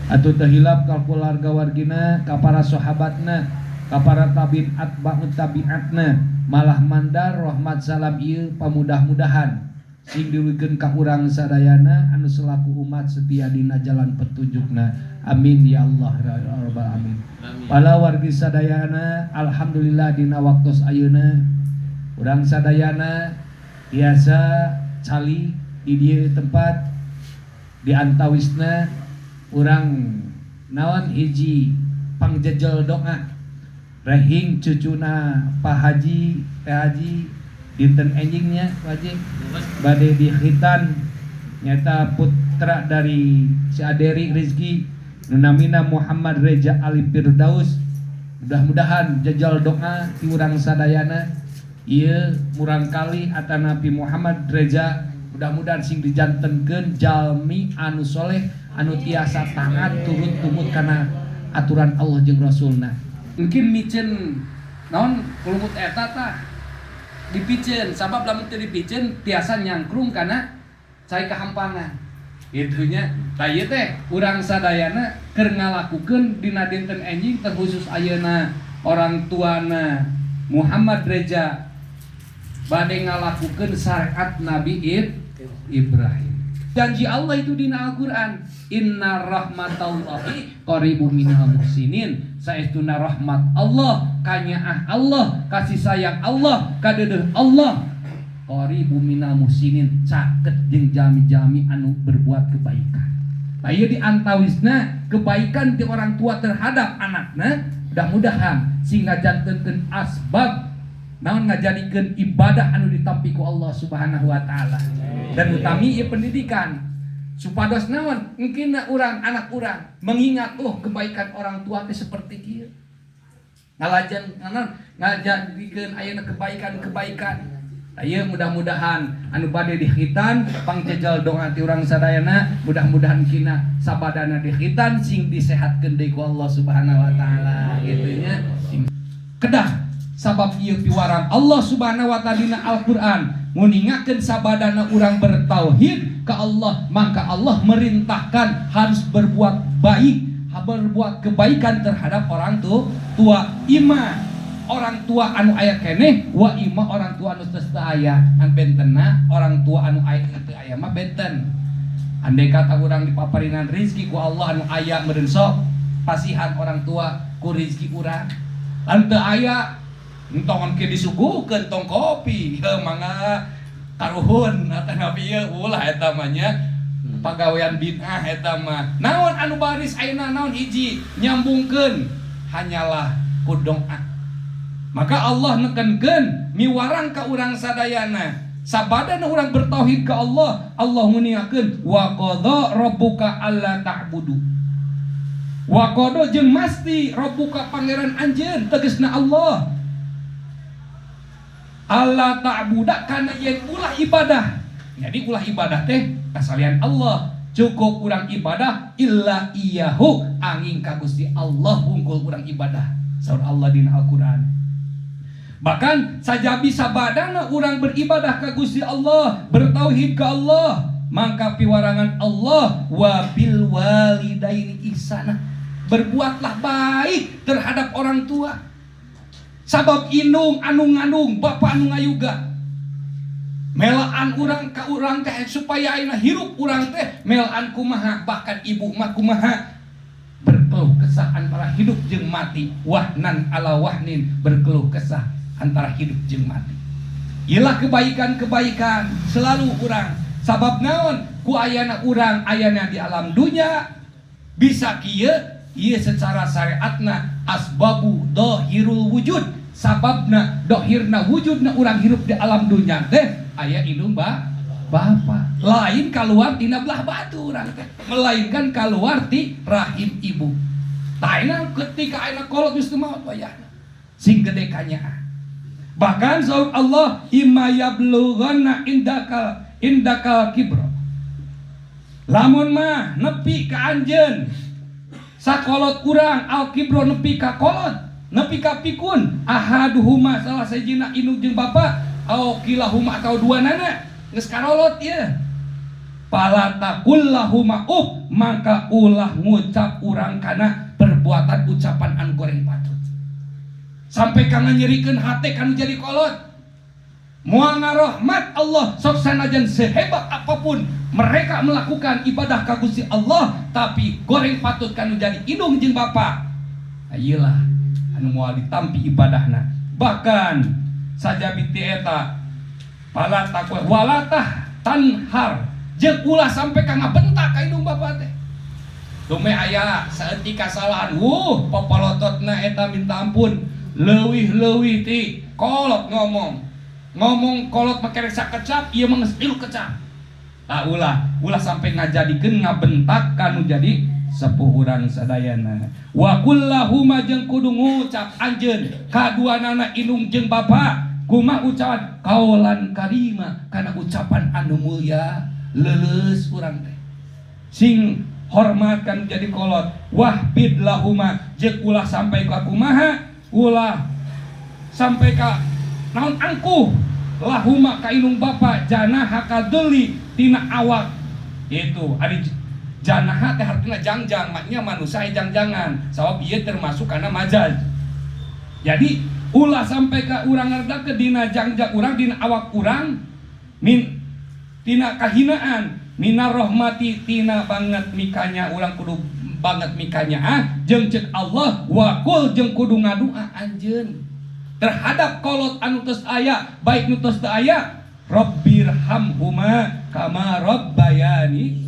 Atuh teu hilap ka keluarga wargina, ka para sahabatna, ka para tabiin atba'ut tabiatna. Malah mandar rahmat salam ieu pamudah-mudahan sing diwikeun ka urang sadayana anu selaku umat setia dina jalan petunjukna. Amin ya Allah ya rabbal alamin. Pala wargi sadayana, alhamdulillah dina waktos ayeuna urang sadayana biasa cali di dieu tempat di antawisna urang naon hiji pangjejel doa rehing cucuna Pak Haji Teh Haji dinten enjingnya Pak Haji bade di khitan, nyata putra dari si Aderi Rizky nu namina Muhammad Reza Ali Firdaus. Mudah-mudahan jejel doa ti urang sadayana ieu murangkali atanapi Muhammad Reza mudah-mudahan sing dijantenkeun jalmi anu soleh anu tiasa taat turut tumut kana aturan Allah jeung Rasulna. Mungkin miceun naon kulumut eta tah dipiceun, sabab lamun teu dipiceun tiasa nyangkrung kana cai kahampangan itunya. Tah, ieu teh urang sadayana keur ngalakukeun dina dinten enjing, terkhusus ayeuna orang tuana Muhammad Reza bade ngalakukeun syariat Nabi Ibrahim. Janji Allah itu dina Al-Qur'an, inna rahmatallahi qaribum minal muhsinin. Saestuna rahmat Allah, kanyaah Allah, kasih sayang Allah, kadeudeuh Allah, qaribum minal muhsinin, caket jeung jalmi-jalmi anu berbuat kebaikan. Nah, ieu di antawisna kebaikan ti orang tua terhadap anakna, mudah-mudahan sing ngajantenkeun asbab naon ngajadikeun ibadah anu ditampi ku Allah Subhanahu wa taala. Dan utami ieu pendidikan supados naon mungkin urang anak urang mengingat, oh, kebaikan orang tua teh seperti kieu, ngalajan naon ngajadikeun ayeuna kebaikan-kebaikan. Ieu mudah-mudahan anu bade dikhitan pangjejel doa ti urang sadayana, mudah-mudahan kina sabadana dikhitan sing disehatkeun deui ku Allah Subhanahu wa taala kitu nya. Sing kedah sabab ieu piwarang Allah Subhanahu wa taala dina Al-Qur'an nguningakeun sabadana urang bertauhid ke Allah, maka Allah merintahkan harus berbuat baik, berbuat kebaikan terhadap orang tua, ima orang tua anu aya keneh wa ima orang tua anu teu aya. Ngan bentenna orang tua anu aya teu aya mah benten. Andai kata urang dipaparinan rizki ku Allah anu aya, meureun sok pasihan orang tua ku rizki urang. Lan teu aya, entong ke disuguhkeun tong kopi heuh, mangga karuhun atanapi ieu, ulah, eta mah nya pagawean bid'ah eta mah. Naon anu baris ayeuna, naon hiji nyambungkeun hanyalah ku doa. Maka Allah nekenkeun miwarang ka urang sadayana sabadana urang bertauhid ka Allah, Allah nguningakeun wa qadha rabbuka alla ta'budu. Wa qadha jeung masti rabbuka pangeran anjeun, tegasna Allah, alla ta'buda kana yen ulah ibadah. Jadi ulah ibadah teh kasalian Allah, cukup urang ibadah illa iyyahu anging ka Gusti Allah hungkul urang ibadah, saur Allah dina Al-Qur'an. Bahkan sajabi sabadana urang beribadah ka Gusti Allah, bertauhid ke Allah, maka piwarangan Allah wabil walidaini ihsana, berbuatlah baik terhadap orang tua, sabab indung anu ngandung, bapak anu ngayuga, melaan urang ka urang teh supaya ayeuna hirup urang teh melaan kumaha. Bahkan ibu mah kumaha berkeluh kesah antara hidup jeung mati, wahnan ala wahnin, berkeluh kesah antara hidup jeung mati. Iyalah kebaikan-kebaikan selalu urang, sabab naon ku ayana urang ayana di alam dunya bisa kieu ieu secara syariatna asbabu dohirul wujud, sababna dohirna wujudna urang hirup di alam dunya teh aya indung ba bapak, lain keluar tina belah batu urang teh, melainkan keluar ti rahim ibu. Tah, ketika ayeuna kolot geus teu maot wayahna sing gede kanyaah. Bahkan saur Allah imma yablughanna indakal indakal kibra, lamun mah nepi ka anjeun sakolot urang al kibro, nepi ka kolot, nepi ka pikun, ahaduhuma salah sahijina indung jeung bapa, au kilahuma atau dua nana geus karolot ieu. Fala taqul lahuma uff, maka ulah ngucap urang kana perbuatan ucapan anu goreng patut sampai ka nganyerikeun hate kanu jadi kolot. Moal ngarohmat Allah. Sok sanajan sehebat apapun mereka melakukan ibadah ka Gusti Allah, tapi goreng patut kanu jadi indung jeung bapa, ayelah anu moal ditampi ibadahna. Bahkan sajabi ti eta, fala taqul wala tanhar, jeung ulah sampai ka ngabentak ka indung bapa teh. Dumeh aya saeutik kasalahan, wuh, popolototna eta minta ampun, leuwih-leuwih ti kolot. Ngomong ngomong kolot make sakecap, ieu mah geus tilu kecap. Tah, ulah ulah sampai ngajadikeun ngabentak kanu jadi sepuh urang sadayana. Wa qul lahuma, jeung kudu ngucap anjeun kaduanana, indung jeung bapa. Kumaha ucapan? Qaulan karima, kana ucapan anu mulia, leuleus urang teh sing hormat kan jadi kolot. Wahfid lahuma, jeung ulah sampai ka kumaha, ulah sampai ka naon, angkuh, lahuma ka indung bapa, janahaka dzulli, tina awak itu. Ari janaha teh artinya jangjang, maknya manusia jangjangan, sabab ieu termasuk karena majaz. Jadi ulah sampai ka urang ke dina jangjang urang, dina awak urang, min tina kahinaan, minar rohmati, tina banget mikanya. Urang kudu banget mikanya. Ah, jeung cek Allah, waqul, jeung kudu ngadua anjeun terhadap kolot anu tos aya, baik nu tos teu aya, Rabbirhamhuma kama rabbayani.